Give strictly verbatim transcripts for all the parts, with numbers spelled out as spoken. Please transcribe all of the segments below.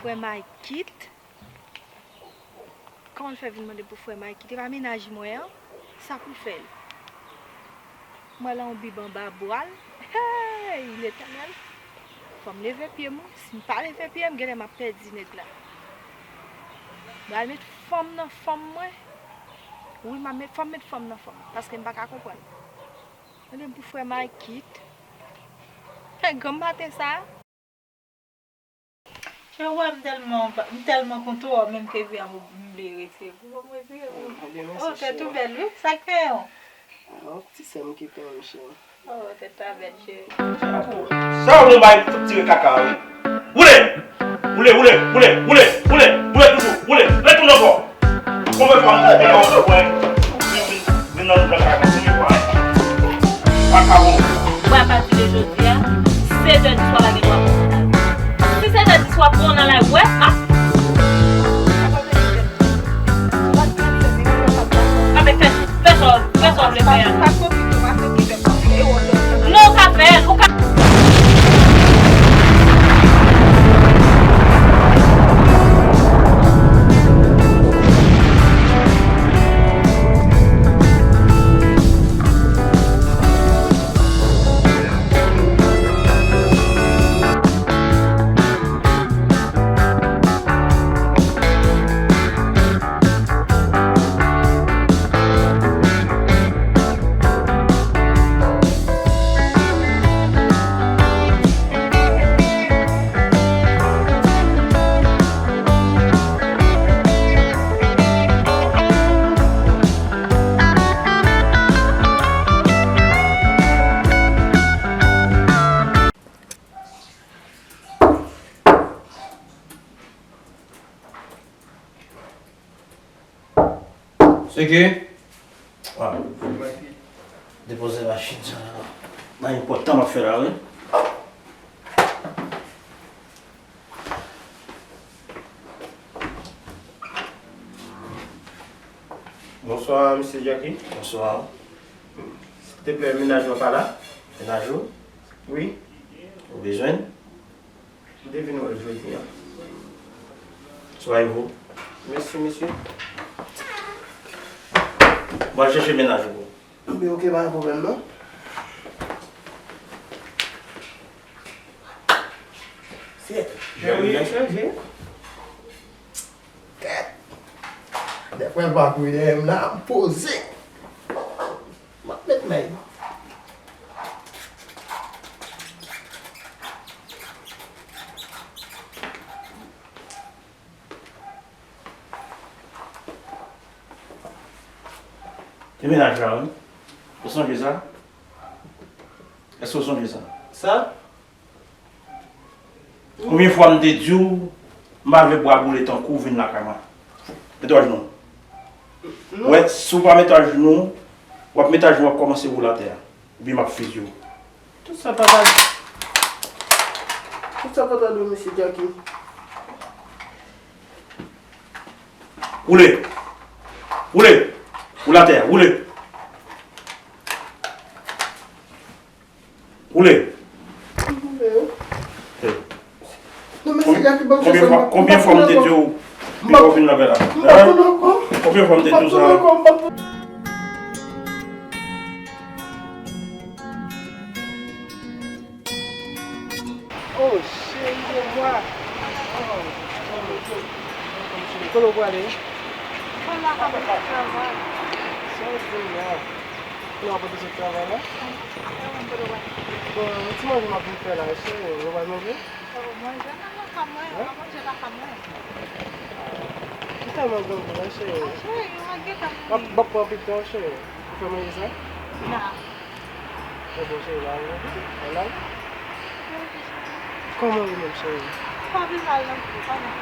Frè Maykit. Kòman l fè vin mande pou frè Maykit? E pa mennaj mwen an, sa pou fè l? Mwen la yon bib anba bra l. Hey, Letènèl! Fò m leve pye m, wi. Si m pa leve pye m, genlè m ap pèdi nèg la. M pral met fanm nan fanm mwen. Wi, m ap met, fò m met fanm nan fanm, paske m pa ka konprann. Mande m pou frè Maykit. Hey, granm maten sa a. Cheri, ou wè m tèlman, m tèlman kontan wè w, menm ke vi a m, m vle retire pou mwen, retire pou mwen. Oh, tèt ou bèl, wi. Sa k fè yon? Oh, ti sè m ki pè m, cheri. Oh, tèt la bèl, cheri. Sa w nou bay pou tire kaka, wi. Woule! Woule, woule, woule, woule, woule, woule toujou, woule, retourne encore. Konbyen fwa m te di w pou wè vin, vin, vin nan lòt kay mwen, konbyen fwa? Makawon. Wè, apati de jodi a, sèt è di swa pa gen dwa pran nan lari. Si sèt è di swa pran nan lari, wè, m ap. Anben, fè, fè sa w, fè sa w vle fè a. Non, ou ka fè l, ou ka. Se ki? Ah. Depoze machin sa la. Nan enpòtan m ap fè la, wi. Bonswa, mesye Jacky. Bonswa. Silteplè, mennaj mwen pa la. Mennaj ou? Wi. Ou bezwen l? M te vin wè l jodi a. Soyez-vous. Mèsi, mesye. Mwen al chèche mennaj ou pou ou. Ebyen, oke, pa gen pwoblèm, non. Sèt. Jan w chanje. Tèt. Dèfwa l pa kouri dèyè m la, m poze. M ap met men. Se mennaj la, wi. Ou sonje sa? Èske w sonje sa? Sa? Konbyen fwa m te di w, m pa vle bwa boule tankou w vin lakay mwen? Mete w ajenou. Non. Wè, si w pa mete w ajenou, w ap mete ajenou, w ap kòmanse woule atè a. Oubyen m ap fizye w. Tout sa pa ta, tout sa pa ta dwe, mesye Jacky. Woule! Woule! Woule atè a, woule! Woule! Woule. Hey. Non, men se Jacky, ban m chans la, m pa, konbyen fwa, konbyen fwa m te di w, m pa, piga w vin lakay la? M pa konn ankò. Konbyen fwa m te di w sa? M pa konn ankò, m pa konn. Oh, cheri de mwa. Oh, kote w prale? Mwen la, m ap travay. Sa w di m la? Ou la pa bezwen travay la? Bon, yon ti manje m ap vin fè la, cheri. Ou pral manje? Oh, manje nan lakay mwen, manje lakay mwen. M tèlman grangou la, cheri. Ah, cheri, ou gentan. M ap, m ap pran anpil tan, cheri. Ou fè manje sa? Non. Bon, cheri, la, la, la. Kòman ou menm, cheri? Pa pi mal non plis, pa mal.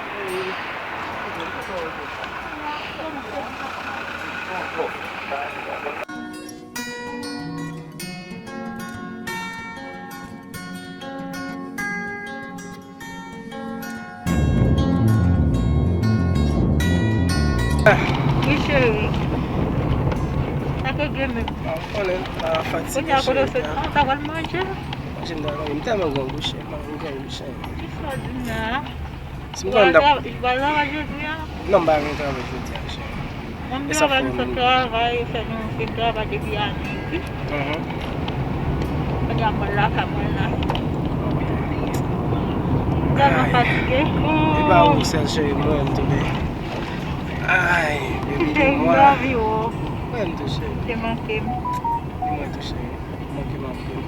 Wi, cheri. Sa k gen menm? Ah, ou konnen, ah, fatige, cheri. Kounye a, kote w sot? Ah, ou ta pral manje? Manje m ta pral manje. M tèlman grangou, cheri. M grangou, cheri. Kisa w di m la? Si m travay, travay jodi a? Non, m pa gen travay jodi a, cheri. Mwen m travay, m sot travay, fè nou fin travay depi ane epi. Mhm. Kounye a mwen lakay mwen la. Ok. M tèlman fatige. E pa ou sèl, cheri, mwen m tou. Ay, baby de mwa. Mwen m tou, cheri. Te manke m. Mwen tou, cheri. Manke m anpil.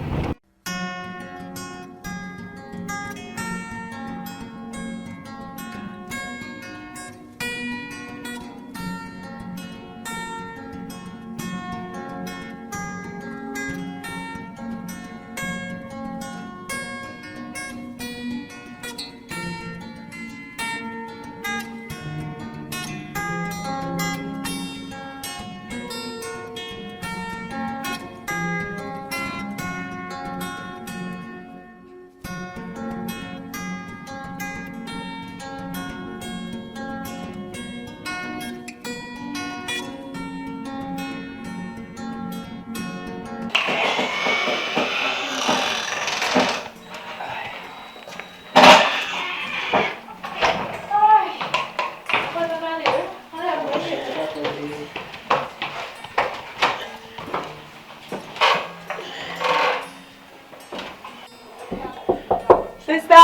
Sista!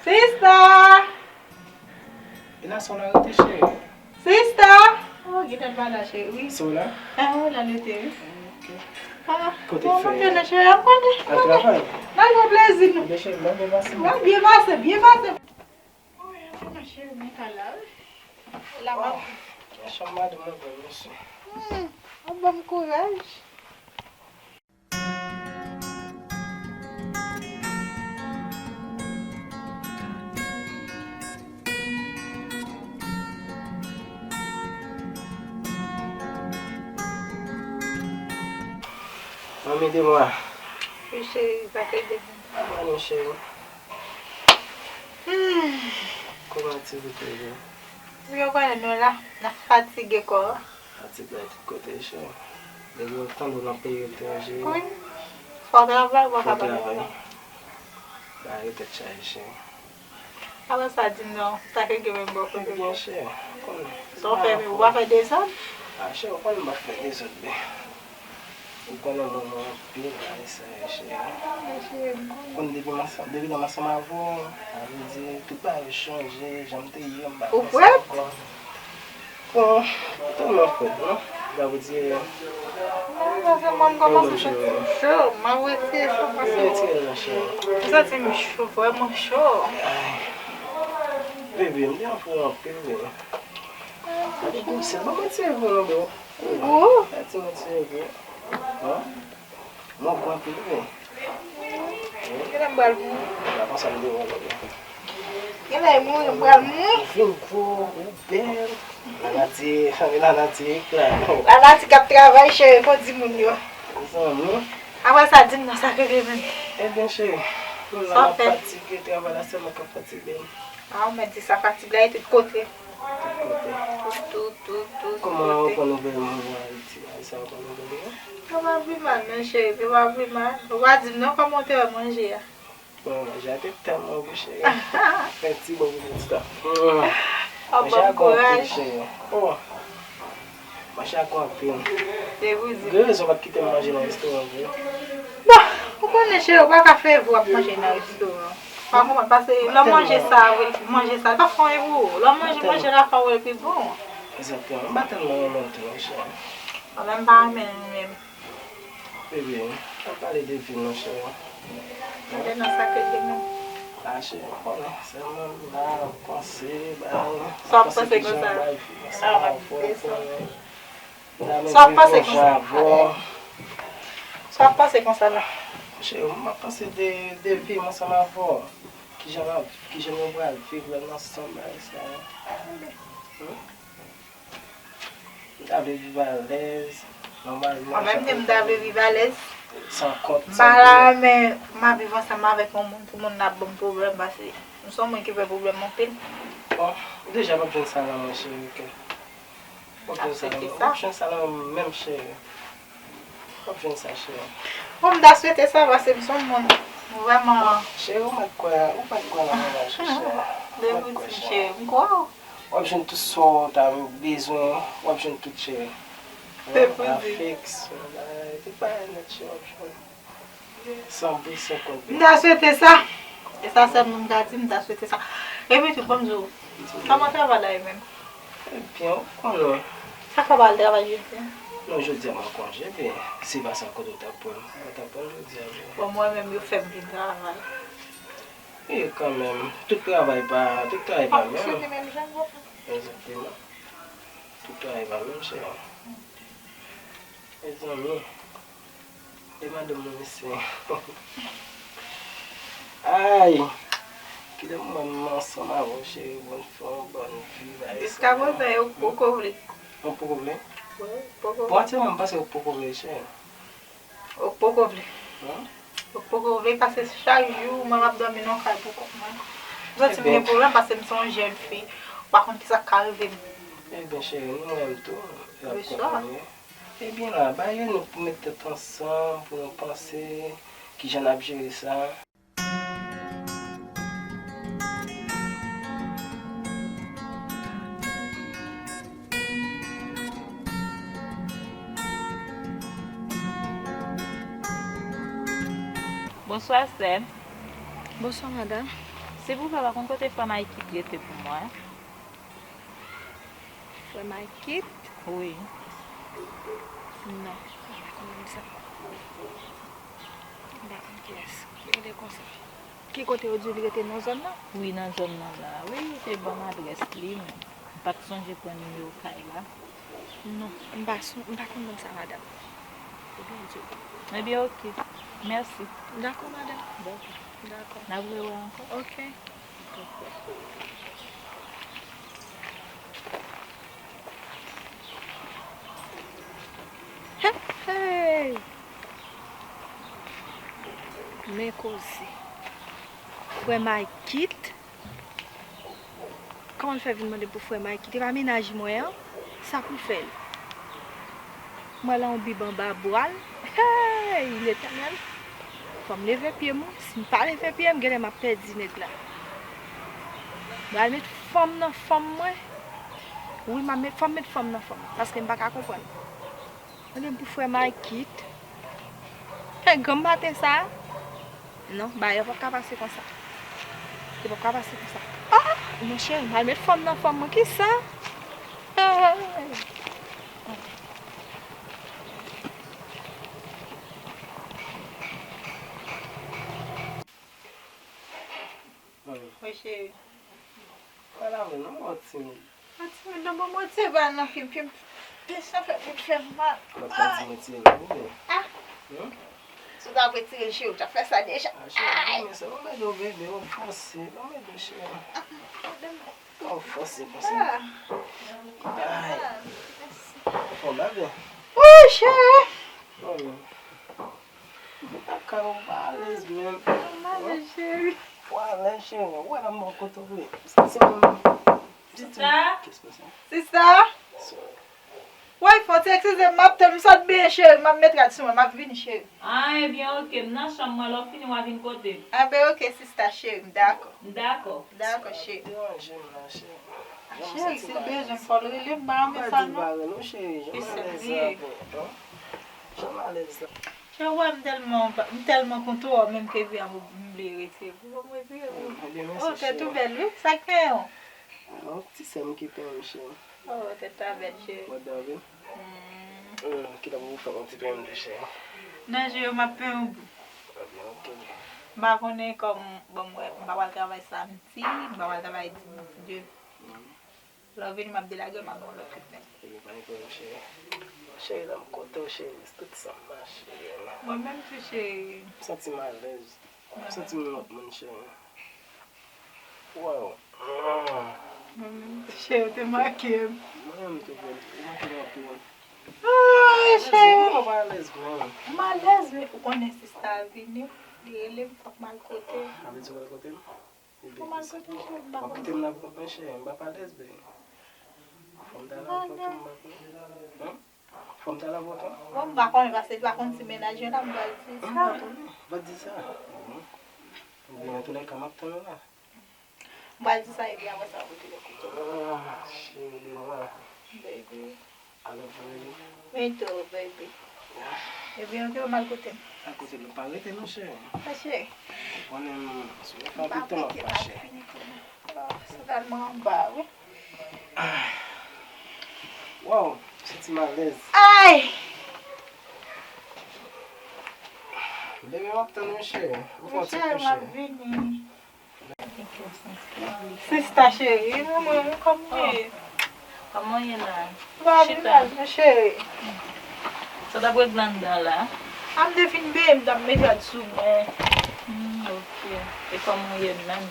Sista! E la sa w la rete, cheri? Sista! Oh, gentan pa la, cheri, wi. Sa w la? Ah, wi, la rete, wi. Ok. Ah, kote bon, fè? Mwen jwenn cheri, m konnen. Al travay? N al fè plezi nou. Ebyen, cheri, mwen byen pase. Mwen byen pase, byen pase. Wi, mwen cheri, mwen ka la, wi. La, oh, mwen. Machann madanm mwen, bon, mèsi. Hmm, w ap ban m kouraj. Manmi de mwa. Wi, cheri, sa te de. Mwen, cheri. Hmm. Kòman ti bout yo? Wi, yo konnen nou la, n ap fatige kò a. Fatig la tout kote, cheri. Depi w tande w nan peyi etranje. Wi. Fò w travay, w pa ka pa travay. Ba yo tèt chaje, cheri. Apre sa, di m non, sa k gen menm bò kote w? Byen, cheri. Sa w fè menm, ou pa fè dezòd? Ah, cheri, ou konnen m pa fè dezòd, men. Ou konnen mwen, mwen anpil, Vanessa, cheri. Ou konnen depi m ansanm, depi lè m ansanm avè w, sa vle di tout bagay chanje, jan m te ye, m pa konsa ankò. Bon, m tèlman frèt, non? Sa vle di, non, sa se mwen, m kòmanse santi m cho, m ap retire cho, paske m santi m cho, vrèman cho. Ay, bebe, m te anfòm anpil, men. Sa te gwo sèl, ban mwen ti revo non, bro. Gwo? Sa ti mwen ti revo. Non? Mwen gwo anpil, men. Genlè m pral mouri. Genlè m pral mouri, m pral mouri. Ou fin gwo, ou bèl. Lanati, fanmi Lanati, la. Lanati k ap travay, cheri, fò di moun yo. Zanmi. Apre sa, di m non, sa k regle menm? Ebyen, cheri, m la, m ap fatige, travay la sèlman k ap fatige m. Ah, ou mèt di sa, fatig la e tout kote. Tout kote. Tout, tout, tout, tout kote. Kòman ou konn ouvè moun yo Ayiti? Ayisyen yo konn ouvè yo? Yo pa pi mal, non, cheri, yo pa pi mal. Ou pa di m non, kòman w te wè manje a? Bon, manje a te tèlman gou, cheri. Fè ti bon pou ti tan. Manje a gou anpil, cheri. Oh. Manje a gou anpil. Gen rezon w pa t kite m manje nan restoran, vre. Bon, ou konnen, cheri, ou pa ka fè vre w ap manje nan restoran. Pa konprann, paske lè w manje sa, manje sa, l pa fè anyen pou ou. Lè w manje, manje la fè w wè l pi bon. Egzakteman. M pa tèlman renmen l tou, non, cheri. Mwen menm, m pa renmen l menm. Bebe, pa pale de vi non, cheri. Pale nan sa ke gen menm. Ah, cheri, ou konnen, sèlman m la panse, bay, sa w ap panse konsa? Sa w ap panse konsa la? Cheri, m ap panse de, de vi m ansanm avè w. Kijan n ap, kijan nou pral viv lè n ansanm, bagay sa yo. Hmm? M ta vle viv alèz, nòmalman. Mwen menm tou, m ta vle viv alèz. San kont, san dwèt. M pa la, men m ap viv ansanm avèk yon moun, pou moun nan ap ban m pwoblèm, paske m se yon moun ki fè pwoblèm anpil. Bon, ou deja p ap jwenn sa nan mwen, cheri, oke? Ou p ap jwenn sa nan mwen. Ou p ap jwenn sa nan mwen menm, cheri. W ap jwenn sa, cheri. Bon, m ta swete sa, paske m se yon moun, Vrèman. Cheri, ou mèt kwè, ou mèt kwè nan mennaj ou, cheri. Depi w di m cheri, m kwè w. W ap jwenn tout sa w ta bezwen, w ap jwenn tout, cheri. Depi w di. Afeksyon, bagay, tout bagay nèt, cheri, w ap jwenn. San bri, san kont. M ta swete sa. E sa sèlman m ka di, m ta swete sa. Epi tou, ban m di w, kòman travay la ye menm? Ebyen, ou konnen. Sa fè w pa al travay jodi a? Non, jodi a m an konje, men si pa sa kote w t ap pran m, ou t ap pran m jodi a, men. Bon, mwen menm, yo fè m vin travay. Wi, kanmenm, tout travay pa, tout travay pa menm. Fonksyone menm jan, papa. Egzakteman. Tout travay pa menm, cheri. Mezanmi. E madanm mwen mesye. Ay! Kilè m wè m ansanm avè w, cheri, pou n fè yon bòn vi, bagay sa. Jiskaprezan, ou poko vle. Ou poko vle? Wi, ou poko vle. Bon, aktyèlman, m panse ou poko vle, cheri. Ou poko vle. Hum? Ou poko vle, paske chak jou, mwen m ap dòmi nan yon kay pou kont mwen. M santi m gen pwoblèm, paske m se yon jèn fi. Ou pa konn kisa k ka rive m. Ebyen, cheri, nou menm tou, n ap konprann. Ebyen la, ba yo nou pou met tèt ansanm, pou nou panse kijan n ap jere sa. Bonswa, sè. Bonswa, madanm. Silvouplè, pa konn kote frè Maykit rete pou mwen? Frè Maykit? Wi. Non, m pa konn moun sa. M pa konn kiyès. Rele konsa. Ki kote yo di w li rete nan zòn nan? Wi, nan zòn nan la. Wi, li te ban m adrès li, men m pa t sonje pran nimewo kay la. Non, m pa son-, m pa konn moun sa, madanm. Ebyen, oke. Mèsi. Dakò, madanm. Dakò. Dakò. N ap rewè ankò. Oke. Hey, hey! Men koze. Frè Maykit. Kòman l fè vin mande pou frè Maykit? E pa mennaj mwen an? Sa pou l fè l? Mwen la yon bib anba bra l. Hey! Letènèl! Fò m leve pye m, wi. Si m pa leve pye m, genlè m ap pèdi nèg la. M pral met fanm nan fanm mwen. Wi, m ap met, fò m met fanm nan fanm mwen, paske m pa ka konprann. Mande m pou frè Maykit. Hey, granm maten sa a? Non, bagay yo p ap ka pase konsa. Yo p ap ka pase konsa. Ah! Non, cheri, m al met fanm nan fanm mwen. Kisa? Hey! Wi, cheri. Pale avè m non, mwen timid. Mwen timid non, bon, mwen te ba nan fim, fim, fim, sa fè, fè m mal. Mwen pa di mwen timid, wi. Ah! Hmm? Si w ta retire l, cheri, w t ap fè sa deja. Ah, cheri, men sa, mwen mèt ou bebe, ou fòse, mwen mèt ou cheri. Ou fòse konsa. Ah. Ay. Mèsi. Ou fè m mal, byen. Wi, cheri. Mwen menm. Mwen pa ka, ou pa alèz menm. Mwen alèz, cheri. Ou alèz, cheri. Ou wè la m bò kote w ye. Sista! Sista! Woy, fò w ti eskize m, m ap tann, m sot benyen, cheri. M ap met rad sou mwen, m ap vini, cheri. Ah, ebyen, oke, m nan chanm mwen, lè w fini, w a vin kote m. Ah, ben, oke, sista, cheri, m dakò. M dakò. M dakò, cheri. Deranje m la, cheri. Cheri, si l bezwen m, fò l rele m, m pa renmen sa, non. Pa di l pa rele w, cheri. Jan m alèz la, bon. Jan m alèz la. Cheri, w wè m tèlman, m tèlman kontan w menm ke vi a m vle retire pou mwen, retire pou mwen. Ebyen, mèsi, cheri. Oh, tèt ou bèl, wi. Sa k fè yon? Non, ti sè m ki peye m, cheri. Oh, tèt la bèl, cheri. Mwen dòmi. Hmm, kilè pou w fè yon ti peye m tou, cheri? Non, cheri, m ap peye w. Ebyen, oke. M pa konnen kòm, bon, m wè, m pa pral travay samdi, m pa pral travay dimanch, de. Lè w vini, m ap delage w, m ap ba w lòt kout men. Ebyen, pa gen pwoblèm, cheri. Cheri, lè m kote w, cheri, tout san m mache. Mwen menm tou, cheri. M santi m alèz. M santi m yon lòt moun, cheri. Wow. Mwen menm tou, cheri, ou te make m. Mwen menm tou, bèl. Ou make m anpil. Ay, cheri. Mwen pa alèz, mwen. M alèz, men ou konnen sista a vini, li rele m, fòk m al kote l. Sa vle di w al kote l? Ou mal kote m, cheri, m pa konn. W ap kite m nan pwòp mwen, cheri, m p ap alèz, baby. Fò m t al avè w tou, m pa konn. Hum? Fò m t al avè w tou. Bon, m pa konnen, paske li pa konn si mennaj yo la, m pral di sa. M pa konnen, m pa di sa. Hum. Men antoulèka, m ap tann ou la. M pral di sa epi apre sa ou pote lòt kote. Ah, cheri de mwen. Baby. I love you, baby. Me too, baby. Ebyen, ok, ou mal kote m. Al kote m, pa rete non, cheri. Mache. Ou konnen m sou yon fè piton, mache. Ah, se tèlman anba, wi. Wow, m santi m alèz. Ay! Bebe, m ap tann ou, cheri. Ou fè yon ti kouche. Monchè, m ap vini. Sista cheri, mwen, mwen, kòman w ye? Kòman w ye la? M pa pi mal, non, cheri. Sa w t ap regle anndan la? A, m te fin beye, m t ap mete rad sou mwen. Hmm, ok. E kòman w ye menm?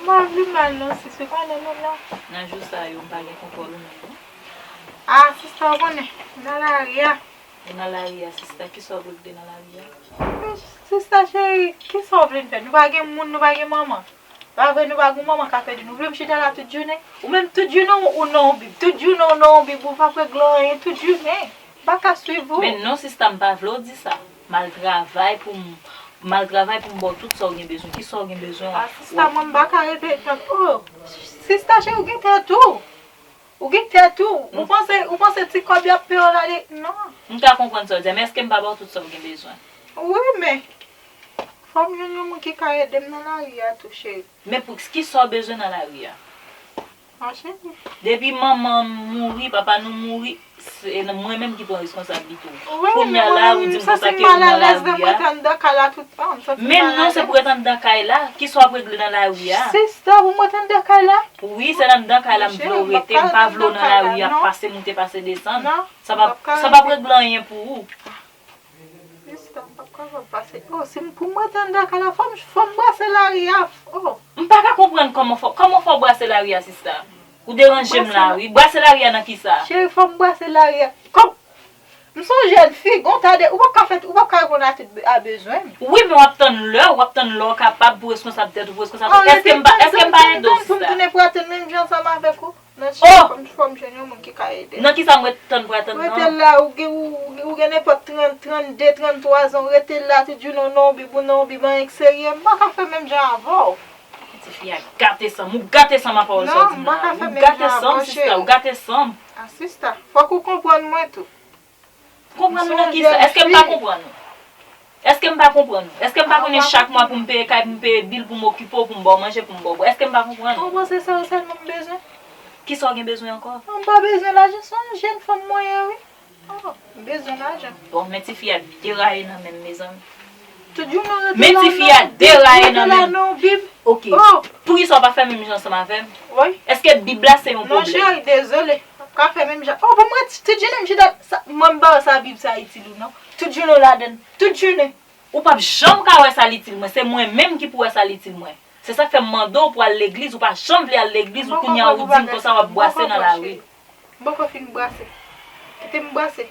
M pa pi mal, non, sis, ou konnen nou la. Nan jou sa yo, m pa gen kontwòl ou menm, non. A, sista, w konnen, m nan lari a. Ou nan lari a, sista, kisa w regle nan lari a? Men, sista cheri, kisa w vle n fè? Nou pa gen moun, nou pa gen manman. Pa vre, nou pa gen manman k ap ede nou. Ou vle m chita la tout jounen? Ou menm tout jounen ou, ou nan yon bib. Tout jounen ou nan yon bib, ou p ap regle anyen tout jounen. M pa ka swiv ou. Men non, sista, m pa vle w di sa. M al travay pou m, m al travay pou m ba w tout sa w gen bezwen. Kisa w gen bezwen? A, sista, mwen m pa ka rete tann. Oh, sista cheri, ou gen tèt ou. Ou gen tèt ou. Ou panse, ou panse ti kòb y ap peye w la de, non. M ka konprann sa w di a, men èske m pa ba w tout sa w gen bezwen? Wi, men fò m jwenn yon moun ki ka ede m nan lari a tou, cheri. Men pou kisa w bezwen nan lari a? Mache. Depi manman m mouri, papa nou mouri, se mwen menm ki pran responsablite w. Wi, men mwen menm, m santi m malalèz lè mwen rete anndan kay la tout tan. Men non, se pou w rete anndan kay la. Kisa w ap regle nan lari a? Sista, pou mwen rete anndan kay la? Wi, se nan anndan kay la m vle w rete. M pa vle w nan lari ap pase moute, pase desann. Sa p ap, sa p ap regle anyen pou ou. Sista, m p ap kapab pase. Oh, si m, pou mwen rete anndan kay la, fò m, fò m brase lari a. Oh. M pa ka konprann kòman fò, kòman fò w brase lari a, sista. Ou deranje m la, wi. Brase lari a nan kisa? Cheri, fò m brase lari a. Kòm M se yon jèn fi, gon ta de, ou p ap ka fè, ou p ap ka reponn a tout be-, a bezwen m. Wi, men w ap tann lè, w ap tann lè w kapab pou responsab tèt ou, pou responsab tèt. Èske m pa, èske m pa ede w, sista? Pou m tounen pou atann menm jan ansanm avèk ou? Non, cheri, fò m, fò m jwenn yon moun ki ka ede m. Nan kisa m ret tann pou atann nan? Rete la, ou gen, ou, ou gen nenpòt trant, trannde, tranntwa zan, ou rete la, tout jounen w nan yon bib, ou nan yon bib, anyen k serye, m pa ka fè menm jan avè w. Tifi a gate san m, ou gate san m a pawòl sa w di m nan la. Ou gate san m, sista, ou gate san m. A, sista, fòk ou konprann mwen tou. Konprann ou nan kisa? Èske m pa konprann ou? Èske m pa konprann ou? Èske m pa konnen chak mwa pou m peye kay, pou m peye bil, pou m okipe w, pou m ba w manje, pou m ba w bwè? Èske m pa konprann ou? Ou panse se ou sèlman m bezwen? Kisa w gen bezwen ankò? M pa bezwen lajan, se yon jèn fanm mwen ye, wi. Oh, m bezwen lajan. Bon, men tifi a deraye nan men m, mezanmi. Tout jounen w rete la nan yon bib, rete la nan yon bib. Ok. Poukisa w pa fè menm jan ansanm avè m? Wi. Èske bib la se yon pwoblèm? Non, cheri, dezole. M ap ka fè menm jan. Oh, pou mwen, tout jounen m chita, sa, mwen m pa wè sa bib sa itil ou, non. Tout jounen w ladann. Tout jounen. Ou p ap janm ka wè sa l itil mwen. Se mwen menm ki pou wè sa l itil mwen. Se sa k fè m mande w pou al legliz, ou pa janm vle al legliz, ou kounye a ou di m konsa w ap bwase nan lari. M poko fin bwase. Kite m bwase.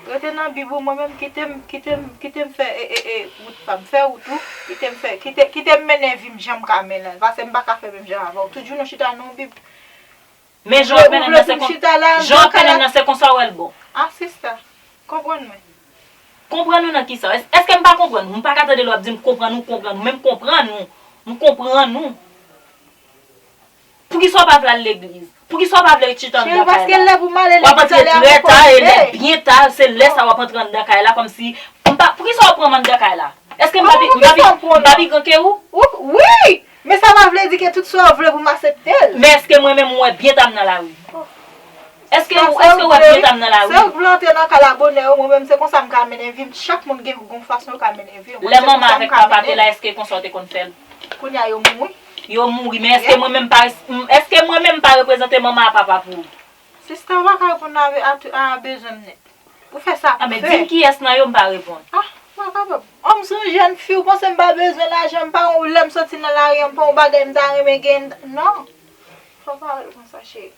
Rete nan bib ou, mwen menm, kite m, kite m, kite m fè, e, e, e, wout pa m. Fè wout ou, kite m fè, kite, kite m mennen vi m jan m ka mennen l, paske m pa ka fè menm jan avè w. Tout jounen w chita nan yon bib. Men jan w ap mennen l nan, se kon, jan w ap mennen l nan, se konsa w wè l bon. A, sista, konprann mwen. Konprann ou nan kisa? Èske m pa konprann ou? M pa ka tande lè w ap di m konprann ou, konprann ou. Men m konprann ou. M konprann ou. Poukisa w pa vle al legliz? Poukisa w pa vle chita anndan kay la? W ap antre trè ta e lè byen ta, se lè sa w ap antre anndan kay la, kòmsi, m pa, poukisa w pran m anndan kay la? Èske m pa pi, m pa pi, m pa pi gran ke ou? Wi! Men sa pa vle di ke tout sa w vle pou m aksepte l. Men èske mwen menm ou wè byen ta m nan lari? Èske, èske ou wè byen ta m nan lari? Se ou k vle antre nan kay la bonè, mwen menm se konsa m ka mennen vi m. Chak moun gen, gen fason yo ka mennen vi yo. Lè manman avèk papa te la, èske konsa w te konn fè l? Kounye a yo mouri. Yo mouri, men èske mwen menm pa, èske mwen menm pa reprezante manman a papa pou ou? Sista, ou pa ka reponn a, a, a bezwen m nèt. Ou fè sa pou fè. A, men di m kiyès nan yo m pa reponn. A, m pa kapab. Oh, m se yon jèn fi, ou panse m pa bezwen lajan, m pa yon lè m soti nan lari a, m pa yon bagay m ta renmen gen, non. Fò w pa rele konsa, cheri.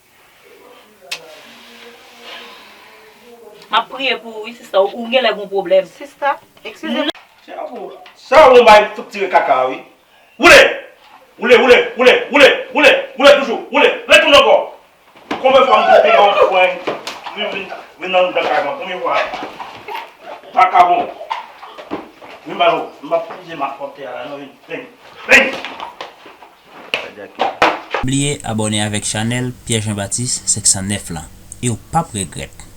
M ap priye pou ou, wi, sista. Ou, ou genlè gon pwoblèm. Sista, eskize m. Sa yon bay fouti tire kaka, wi. Woule! Woule, woule, woule, woule, woule, woule toujou, woule, retounen ankò. Konbyen fwa m te peye yon pwen, vin, vin, vin nan anndan kay mwen, konbyen fwa? Vakabon. M pa, m pa pize makòpte a la non, vin, vin, vin. Bliye abòne avèk chanèl Pierre Jean Baptiste senk san nèf lan e w p ap regrèt.